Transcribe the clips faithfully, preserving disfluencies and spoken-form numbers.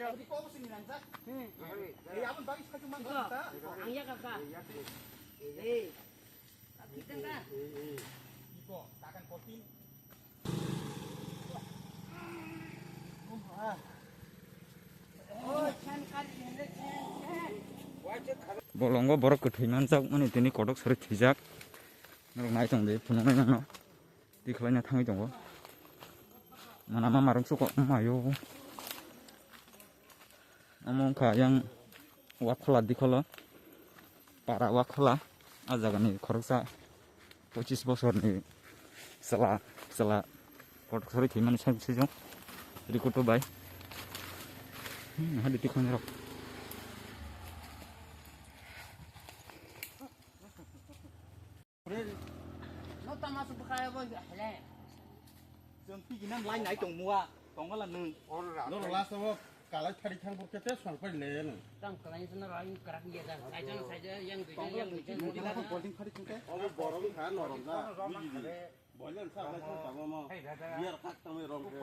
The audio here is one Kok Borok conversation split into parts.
Ang ya kaka. Eh. Kita kan. Bolongo borok kwthwi manjak mani tini kotok sari thwijak. Norok nai tong di phunuknai nangno. Tikhlaina thangwi tongo. Mana ma marung suko mayo. Omo wngkha yang Wakhola dikholo, para Wakhola, a jagani khoroksa pochis bosorni chwla, chwla kotor sori thwimani saichung rikutu bai. Hmm, hadi tikhonirok. No tama su bwkha bo hele. Chwng pigina lai nai tong mua, tongala nwng. Norok last o kalai thari thang burkhe te sal pai le nwng. Tam kalai sana rai karak ye da. Saijan saijan yang duijan yang duijan. Tongala ko balding thari thang te. Obo borok kha norok da. Bigi di. Boiler sa lai thang tamo mo. Biar kak tamo rong ke.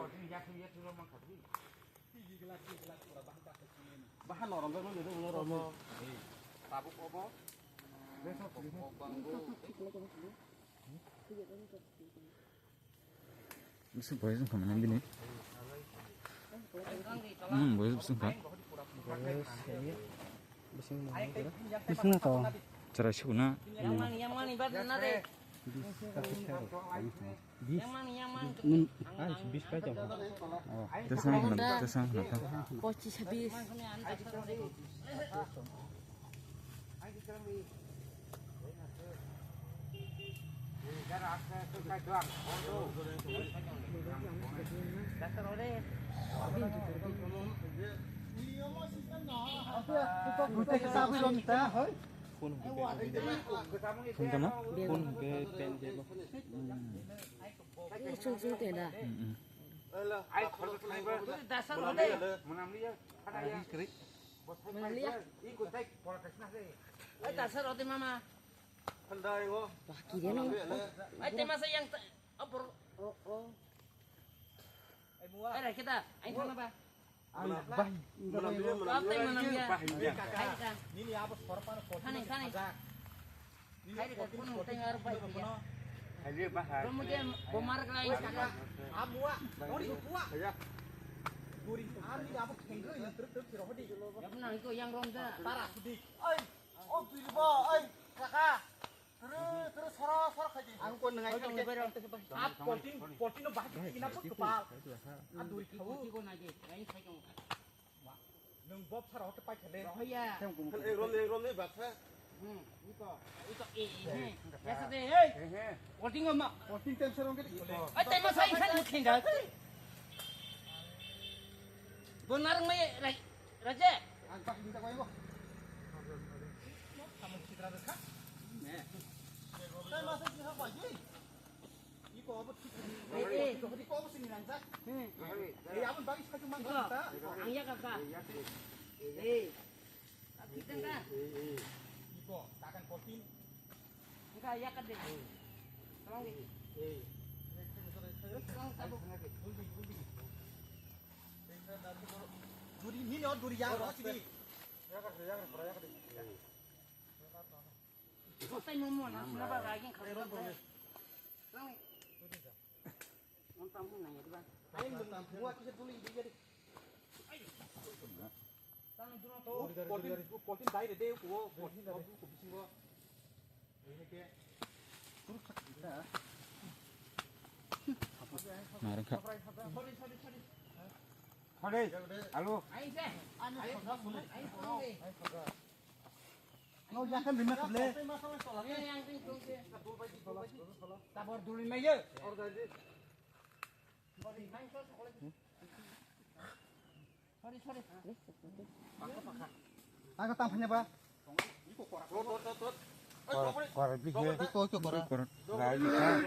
Bahan norok da no de no rong. Tabuk obo. Bisi boys wngkha mane bini. Hmm, boys wngkha. Bising to. Chara sukuna. Bis pai tong. Oh, tesang hna, tesang hna ta. Pochis habis. Phone hwnkhe pen jaibo. Phone hwnkhe pen jaibo. Chung chung tenda. Hmm, hmm. Ai khorok khaiba. Dasa rode. Manamliya. Manamliya. Ai dasa rode mama. Bakire no. Ai tema sa yang ta-, apor. Oh, oh. Ai rakhe da. Ai thana ba. Manamliya, manamliya. Manamliya. Ai ka. Nini abo sorpan ko. Khani, khani. Hai de, kun teng ar bai dia. Hai de, bahar. Kamu dia bomar kelai saka. Amua, ori kuwa. Ya. Duri, ami abo kengro yang truk truk siro hodi. Ya benar itu yang ronda. Para sudi. Oi, oh bilbo, oi, kaka. Terus, terus soro, soro kaji. Aku kau nengai kan. Ap polting, polting no bahas kina pun kepal. Aduri kau. Kiko nage, lain saya kamu. Nwng bob sara hote pai khale. Rohya. Egrom, egrom ni baksa. Hmm, ito, ito, eh, eh, eh. Ya sa de, eh. Polting ma. Polting tem serong ke. Ai, tema sai san mukhin da. Bonar mai rai, raja. Ang pak minta kau bo. Kamu citra dekat. Ne. Tema sai citra kau ji. Iko obo thik. Eh, eh. Iko obo sini nang jak. Hmm. Eh, abon bagi satu mang ta. Ang ya kaka. Eh. Kita ka. Iko takan kotin. Enggak ya kade. Tolong di. Tolong tabuk. Duri, duri, nini oh duri ya, oh sini. Ya kade, ya kade, ya kade. Kotai momo na sina ba ragin kare ro. Tolong. Ang tampung nang ya, di ba? Ayo, mua kisa dulu ini jadi. Ayo. Tang dulu to. Polting, polting dai de, ko, ko, ko bisingo. Ini ke. Sorry, sorry, sorry. Sorry. Halo. Ayo, sir. Ayo, ayo, ayo. No, ya kan lima kable. Tabor duli mai ye. Sorry, sorry. Aku tak hanya ba. Kor, kor, bih ye. Iko, iko, kor. Kor. Rai, rai.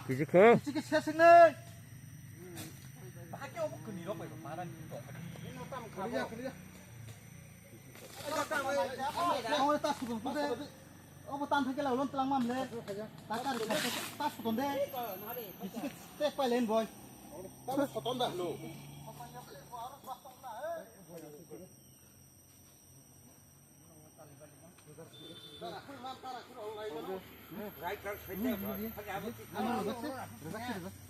Kisi khe. Kisi khe seseng nai. Bahai khe obo kini rok bai mara ni tong. Khliya, khliya. Omo ta sukun kude. Obo tan thake la ulon tlang mam le. Ta kar ta sukun de. Bichi ke tek pai len boy. Ta soton da lo. Ano, ano, ano.